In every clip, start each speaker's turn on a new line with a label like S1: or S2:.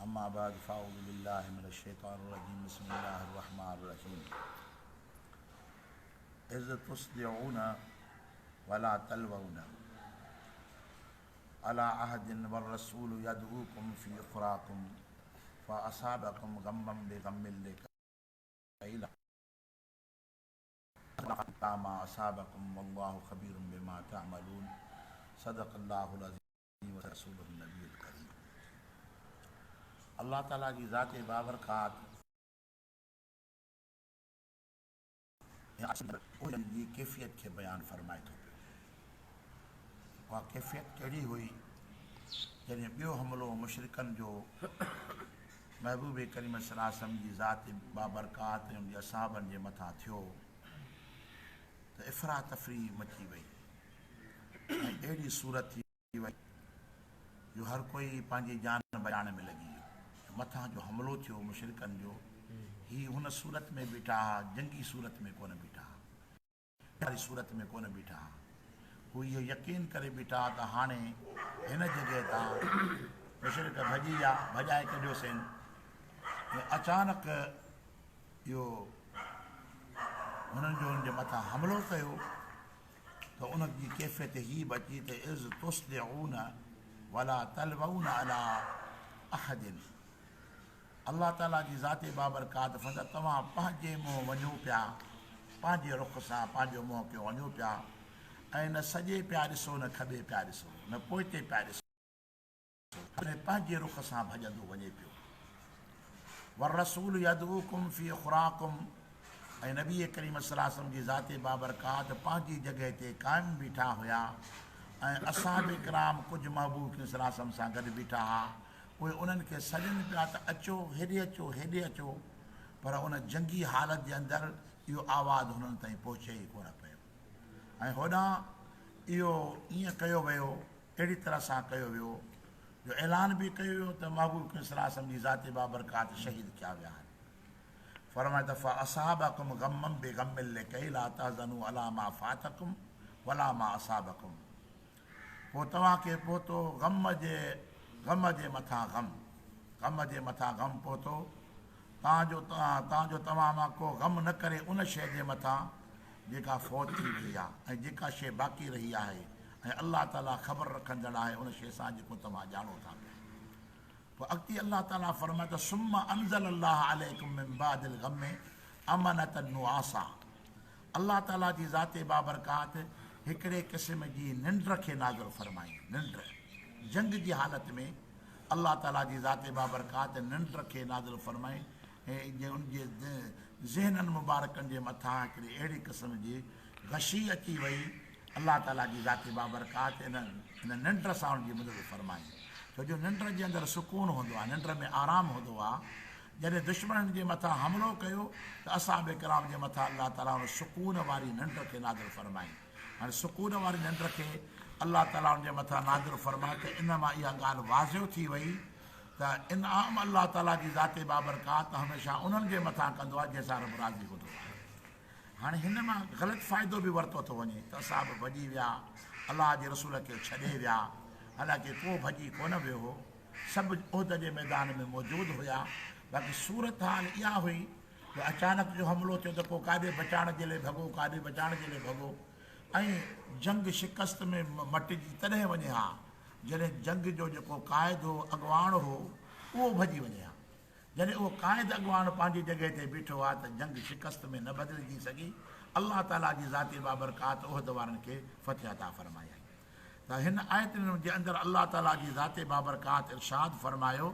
S1: اما بعد فاعوذ بالله من الشيطان الرجيم بسم الله الرحمن الرحيم اذ تصدعون ولا تلوون على عهد والرسول يدعوكم في اخراكم فاصابكم غما بغم لكي لا ما اصابكم والله خبير بما تعملون صدق الله العظيم ورسوله النبي الڪريم الله تعالي جي ذات بابرڪات جي ڪيفيت کي بيان فرمائي ٿو پيو. اها ڪيفيت ڪهڙي هئي جڏهن ٻيو حملو مشرڪن جو محبوب ڪريم صلي الله عليه وسلم جي ذات بابرڪات ۽ ان جي اصحابن جي مٿان ٿيو ته افراتفري مچي وئي ۽ اهڙي صورت ٿي وئي جو هر ڪوئي پنهنجي جان بچائڻ ۾ لڳي ويو. مٿان جو حملو ٿيو مشرڪن جو، هي هن صورت ۾ بيٺا ها، جنگي صورت ۾ ڪونه بيٺا ها، واري صورت ۾ ڪونه بيٺا ها. هو اهو يقين ڪري بيٺا ها ته هاڻي هن جڳهه تان مشرڪ ڀڄي ويا، ڀڄائي ڪڍيوسين ۽ اچانڪ اهو هنن جو هن جي مٿان حملو ڪيو. ته ان جي ڪيفيت هي به اچي ته اذ تصدعون ولا تلوون علي احد الله تعالي جي ذات بابرڪات فرمائي ته توهان پنهنجي منهن وڃو پيا پنهنجي رخ سان پنهنجو منهن ڪيو وڃو پيا ۽ نه سڄي پيا ڏسو نه کٻي پيا ڏسو نه پوئتي پيا ڏسو. ۽ پنهنجي رخ سان ڀڄندو وڃي پيو. والرسول يدعوڪم في اخراڪم ۽ نبي ڪريم صلي الله عليه وسلم جي ذات بابرڪات پنهنجي جڳهه تي قائم بيٺا هيا ۽ اصحاب ڪرام ڪجهه محبوب ڪريم صلي الله عليه وسلم سان گڏ بيٺا ها اهي انهن کي سڏين پيا ته اچو هيڏي اچو هيڏي اچو پر ان جنگي حالت جي اندر اهو آواز هنن تائين پهچي ئي ڪونه پيو ۽ هوڏانهن اهو ائين ڪيو ويو اهڙي طرح سان ڪيو ويو جو اعلان به ڪيو ويو ته محبوب ڪريم صلي الله عليه وسلم جي ذات بابرڪات شهيد ڪيا ويا آهن. فرمايو ته فاصابکم غما بغم لڪي لا تحزنوا علي ما فاتکم ولا ما اصابکم پوء توهان کي پهتو غم جي غم جي مٿان غم غم جي مٿان غم پهتو تان جو تان جو توهان مان ڪو غم نه ڪري ان شيء جي مٿان جيڪا فوت ٿي وئي آهي ۽ جيڪا شيء باقي رهي آهي ۽ الله تعاليٰ خبر رکندڙ آهي ان شيء سان جيڪو توهان ڄاڻو ٿا پيا. پوء اڳتي الله تعاليٰ فرمايو ته ثم انزل الله عليڪم من بعد الغم امنة نعاسا الله تعاليٰ جي ذات بابرڪات هڪڙي قسم جي ننڊ کي نازل فرمائي، ننڊ، جنگ جي حالت ۾ الله تعاليٰ جي ذات بابرڪات ننڊ کي نازل فرمائي ۽ ان جي ذهنن مبارڪن جي مٿان هڪڙي اهڙي قسم جي غشي اچي وئي، الله تعاليٰ جي ذات بابرڪات ان ننڊ سان ان جي مدد فرمائي. ڇو جو ننڊ جي اندر سڪون هوندو آهي، ننڊ ۾ آرام هوندو آهي. جڏهن دشمنن جي مٿان حملو ڪيو ته اصحاب ڪرام جي مٿان الله تعاليٰ ان سڪون واري ننڊ کي نازل فرمائي. هاڻي سڪون واري ننڊ کي الله تعاليٰ ان جي مٿان نازل فرمائي ته ان مان اها ڳالهه واضح ٿي وئي ته انعام الله تعاليٰ جي ذات بابرڪات هميشه انهن جي مٿان ڪندو آهي جنهن سان رب راضي هوندو آهي. هاڻي هن مان غلط فائدو به ورتو ٿو وڃي ته اصحاب ڀڄي ويا، الله جي رسول کي ڇڏي ويا، حالانڪه ڪو ڀڄي ڪونه ويو هو، سڀ احد جي ميدان ۾ موجود هيا، باقي صورتحال اها هئي جو اچانڪ جو حملو ٿيو ته ڪو ڪاڏي بچائڻ جي لئي ڀڳو، ڪاڏي بچائڻ جي لئي ڀڳو ۽ جنگ شڪست ۾ مٽجي تڏهن وڃي ها جڏهن جنگ جو جيڪو قائد هو، اڳواڻ هو، اهو ڀڄي وڃي ها. جڏهن اهو قائد اڳواڻ پنهنجي جڳهه تي بيٺو ها ته جنگ شڪست ۾ نه بدلجي سگهي. الله تعاليٰ جي ذات بابرڪات احد وارن کي فتح عطا فرمايائين. ته هن آيتن جي اندر الله تعاليٰ جي ذات بابرڪات ارشاد فرمايو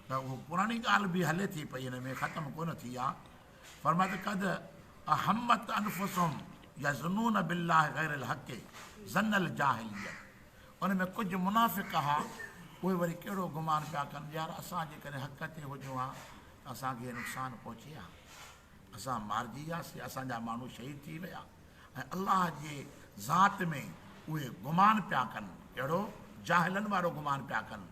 S1: ته اهو پراڻي ڳالهه به هلي ٿي پئي هن ۾ ختم ڪونه ٿي آ. فرمايو ته قد اهمت انفسهم يظنون بالله غير الحق ظن الجاهليت ان ۾ ڪجهه منافق ها اهي وري ڪهڙو گمان پيا ڪن يار اسان جيڪڏهن حق تي هجون ها ته اسان کي نقصان پهچي ها اسان مارجي وياسي اسان جا ماڻهو شهيد ٿي ويا ۽ الله جي ذات ۾ اهي گمان پيا ڪن ڪهڙو جاهلن وارو گمان پيا ڪن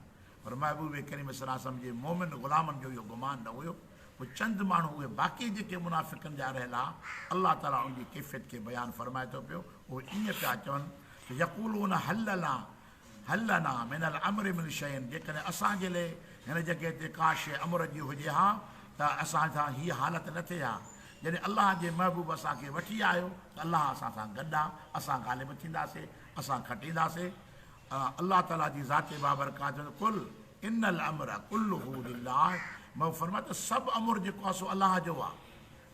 S1: پر محبوب ڪريم صلي الله عليه وسلم جي مؤمن غلامن جو اهو گمان نه هيو. پوء چند ماڻهو اهي باقي جيڪي منافقن جا رهيل ها، الله تعاليٰ ان جي ڪيفيت کي بيان فرمائي ٿو پيو، اهي ائين پيا چون ته يقولون هل لنا هل لنا من الامر من شيء جيڪڏهن اسان جي لئي هن جڳهه تي ڪا شيء امر جي هجي ها ته اسان سان هيء حالت نه ٿئي ها. جڏهن الله جي محبوب اسان کي وٺي آيو ته الله اسان سان گڏ آ، اسان غالب ٿينداسي، اسان کٽينداسي. الله تعاليٰ جي ذات بابرڪات چوندو قل ان الامر ڪله لله محبوب فرمايو ته سڀ امر جيڪو آ سو الله جو آ.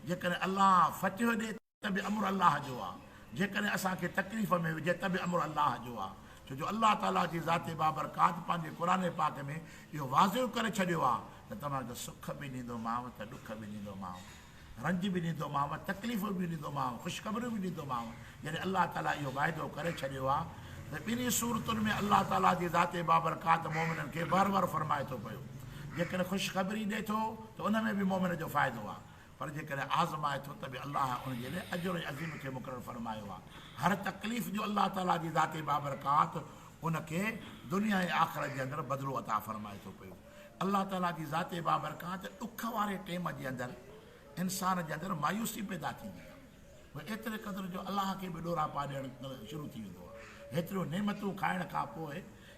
S1: جيڪڏهن الله فتح ڏي ته به امر الله جو آ، جيڪڏهن اسان کي تڪليف ۾ وجهي ته به امر الله جو آ، ڇو جو الله تعاليٰ جي ذات بابرڪات پنهنجي قرآن پاڪ ۾ اهو واضح ڪري ڇڏيو آ ته توهان کي سک به ڏيندومانء ته ڏک به ڏيندومانء، رنج به ڏيندومانء، تڪليفون به ڏيندومانء، خوشخبريون به ڏيندومانء، جڏهن الله تعاليٰ اهو واعدو ڪري ڇڏيو آ ته ٻنهي صورتن ۾ الله تعاليٰ جي ذات بابرڪات مؤمنن کي بر بر فرمائي ٿو پيو، جيڪڏهن خوشخبري ڏئي ٿو ته ان ۾ به مؤمن جو فائدو آ. پر جيڪڏهن آزمائي ٿو ته به الله ان جي لاء اجر عظيم کي مقرر فرمايو آهي. هر تڪليف جو الله تعاليٰ جي ذات بابرڪات ان کي دنيا ۽ آخرت جي اندر بدلو عطا فرمائي ٿو پيو. الله تعاليٰ جي ذات بابرڪات ڏک واري ٽيم جي اندر انسان جي اندر مايوسي پيدا ٿيندي آهي. پوء ايتري قدر جو الله کي به ڏوراپا ڏيڻ شروع ٿي ويندو آهي. هيتريون نعمتون کائڻ کان پوء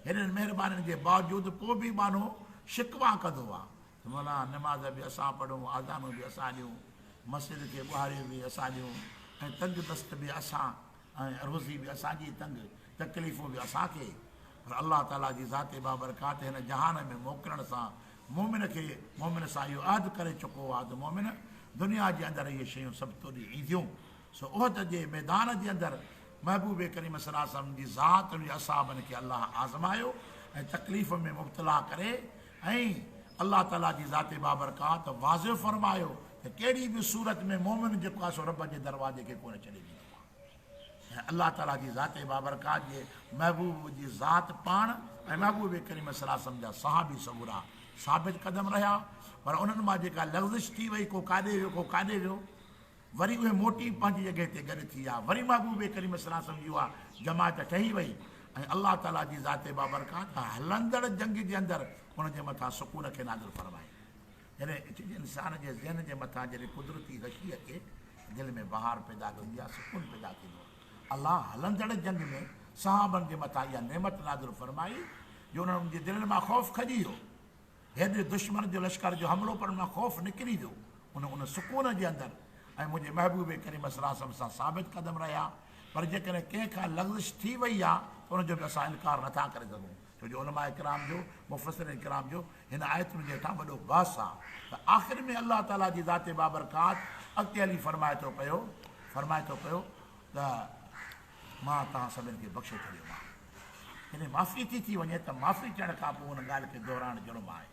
S1: هيڏين مهربانين جي باوجود پوء به ٻانهو شڪوا ڪندو آهي. ته مولا نماز به اسان پڙهون، اذانون به اسان ڏيون، مسجد کي ٻهاريون به اسان ڏيون ۽ تنگ دست به اسان ۽ روزي به اسان جي تنگ، تڪليفون به اسان کي. پر الله تعاليٰ جي ذات بابرڪات هن جهان ۾ موڪلڻ سان مؤمن کي مؤمن سان اهو عهد ڪري چڪو آهي ته مؤمن دنيا جي اندر اهي شيون سڀ تو ڏي اينديون. سو احد جي ميدان جي اندر محبوب ڪريم صلي الله عليه وسلم جي ذات ۽ اصحابن کي الله آزمايو ۽ تڪليف ۾ مبتلا ڪري ۽ الله تعاليٰ جي ذات بابرڪات واضح فرمايو ته ڪهڙي به صورت ۾ مؤمن جيڪو آهي سو رب جي دروازي کي ڪونه ڇڏي ڏيندو آهي ۽ الله تعاليٰ جي ذات بابرڪات جي محبوب جي ذات پاڻ ۽ محبوب ڪريم صلي الله عليه وسلم جا صحابي سڳورا ثابت قدم رهيا پر انهن مان جيڪا لغزش ٿي وئي ڪو ڪاڏي ويو ڪو ڪاڏي ويو وري اهي موٽي پنهنجي جڳهه تي گڏ ٿي ويا. وري محبوب ڪريم صلي الله عليه وسلم جي اها جماعت ٺهي وئي ۽ الله تعاليٰ جي ذات بابرڪات هلندڙ جنگ جي اندر ان جي مٿان سڪون کي نازل فرمائي. جڏهن انسان جي ذهن جي مٿان جڏهن قدرتي غشي اچي ته دل ۾ بهار پيدا ٿيندي آهي، سڪون پيدا ٿيندو آهي. الله هلندڙ جنگ ۾ صحابن جي مٿان اها نعمت نازل فرمائي جو انهن جي دلين مان خوف کڄي ويو. هيڏي دشمن جو لشڪر جو حملو پر ان مان خوف نڪري ويو. ان ان سڪون جي اندر ۽ منهنجي محبوب ڪريم صلي الله عليه وسلم سان ثابت قدم رهيا. پر جيڪڏهن ڪنهن کان لغزش ٿي وئي آ ته ان جو به اسان انڪار نه ٿا ڪري سگهون. ڇو جو علماء ڪرام جو، مفسرين ڪرام جو هن آيتن جي هيٺان وڏو بحث آ ته آخر ۾ الله تعاليٰ جي ذات بابرڪات اڳتي هلي فرمائي ٿو پيو فرمائي ٿو پيو ته مان توهان سڀن کي بخشي ڇڏيومانء. جڏهن معافي ٿي ٿي وڃي ته معافي ٿيڻ کان پوء ان ڳالهه کي دهرائڻ جرم آهي.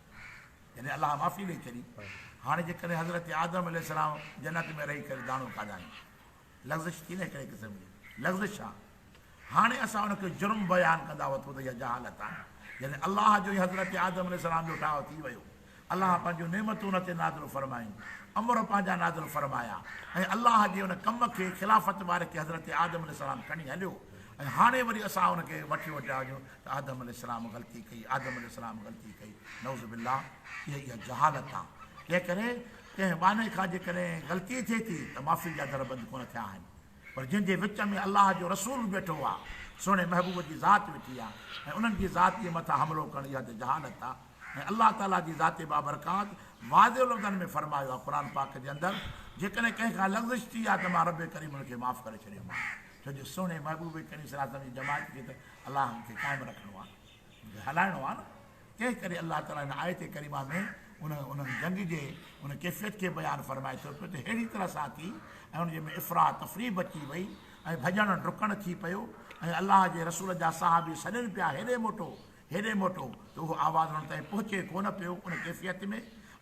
S1: جڏهن الله معافي ڏئي ڇڏي. هاڻي جيڪڏهن حضرت آدم عليه السلام جنت ۾ رهي ڪري داڻو کاڌائين. لغزش ٿي نه هڪڙي قسم جي لغزش آ. هاڻي اسان ان کي جرم بيان ڪندا وتون ته اها جهالت آهي. جڏهن الله جو ۽ حضرت آدم عليه السلام جو ٺاهه ٿي ويو. الله پنهنجون نعمتون ان تي نازل فرمايون، امر پنهنجا نازل فرمايا ۽ الله جي ان ڪم کي، خلافت واري کي حضرت آدم عليه السلام کڻي هليو ۽ هاڻي وري اسان ان کي وٺي وٺيا وڃون ته آدم عليه السلام غلطي ڪئي، آدم عليه السلام غلطي ڪئي، نعوذ بالله اها اها جهالت آ. تنهن ڪري ڪنهن ٻانهي کان جيڪڏهن غلطي ٿئي ٿي ته معافي جا در بند ڪونه ٿيا آهن پر جنهن جي وچ ۾ الله جو رسول ويٺو آ، سهڻي محبوب جي ذات ويٺي آ ۽ انهن جي ذات جي مٿان حملو ڪرڻ اها ته جهالت آ. ۽ الله تعاليٰ جي ذات بابرڪات واضح لفظن ۾ فرمايو آهي قرآن پاڪ جي اندر جيڪڏهن ڪنهن کان لغزش ٿي آهي ته مان رب ڪريم ان کي معاف ڪري ڇڏيومانس ڇو جو سهڻي محبوب ڪريم صلي الله عليه وسلم جي جماعت کي ته الله کي قائم رکڻو آهي ان کي هلائڻو آهي نه تنهن ڪري الله تعاليٰ هن آيت ڪريمه ۾ ان انهن جنگ جي ان ڪيفيت کي بيان فرمائي ٿو پيو ته ههڙي طرح سان ٿي ۽ ان جي ۾ افرا تفري به اچي وئي ۽ ڀڄڻ ڊڪڻ ٿي پيو ۽ الله جي رسول جا صحابي سڏن پيا هيڏي موٽو هيڏي موٽو ته اهو آواز انهن تائين پهچي ڪونه پيو ان ڪيفيت ۾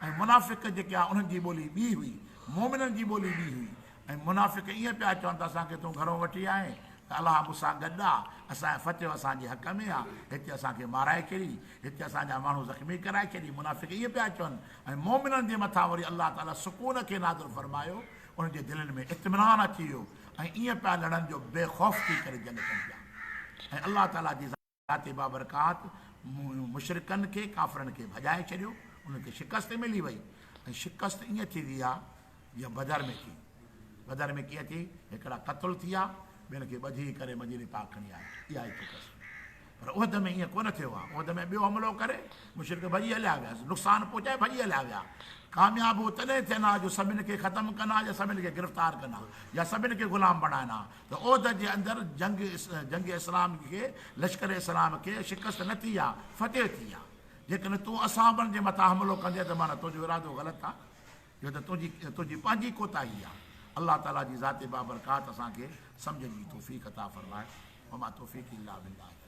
S1: ۽ منافق جيڪي آ انهن جي ٻولي ٻي هئي مؤمنن جي ٻولي ٻي هئي ۽ منافق ائين پيا چون ته اسان کي تون گهرو وٺي آئين ته الله مون سان گڏ آ اسان جي فتح اسان جي حق ۾ آ هتي اسان کي مارائي ڇڏي هتي اسان جا ماڻهو زخمي ڪرائي ڇڏي منافق ائين پيا چون ۽ مؤمنن جي مٿان وري الله تعالي سڪون کي نازل فرمايو انهن جي دلين ۾ اطمينان اچي ويو ۽ ائين پيا لڙن جو بي خوف ٿي ڪري جنگ ڪن پيا ۽ الله تعالي جي ذات بابرڪات مشرڪن کي، ڪافرن کي ڀڄائي ڇڏيو، انهن کي شڪست ملي وئي ۽ شڪست ائين ٿيندي آ جيئن بدر ۾ ٿي. بدر ۾ ڪيئن ٿي؟ هڪڙا قتل ٿيا، ٻين کي ٻڌي ڪري مديني پاڪ کڻي آيا. اها ئي شڪست. پر احد ۾ ائين ڪونه ٿيو آهي. احد ۾ ٻيو حملو ڪري مشرڪ ڀڄي هليا ويا، نقصان پهچائي ڀڄي هليا ويا. ڪامياب هو تڏهن ٿين ها جو سڀن کي ختم ڪن ها يا سڀن کي گرفتار ڪن ها يا سڀن کي غلام بڻائن ها ته احد جي اندر جنگ جنگ اسلام کي لشڪر اسلام کي شڪست نه ٿي ها، فتح ٿي ها. جيڪڏهن تون اصحابن جي مٿان حملو ڪندين ته معنيٰ تنهنجو ارادو غلط آهي. جو ته تنهنجي تنهنجي پنهنجي ڪوتاهي آهي. الله تعاليٰ جي ذات بابرڪات اسان کي سمجهڻ جي توفيق عطا فرمائي. وما توفيقي الا بالله.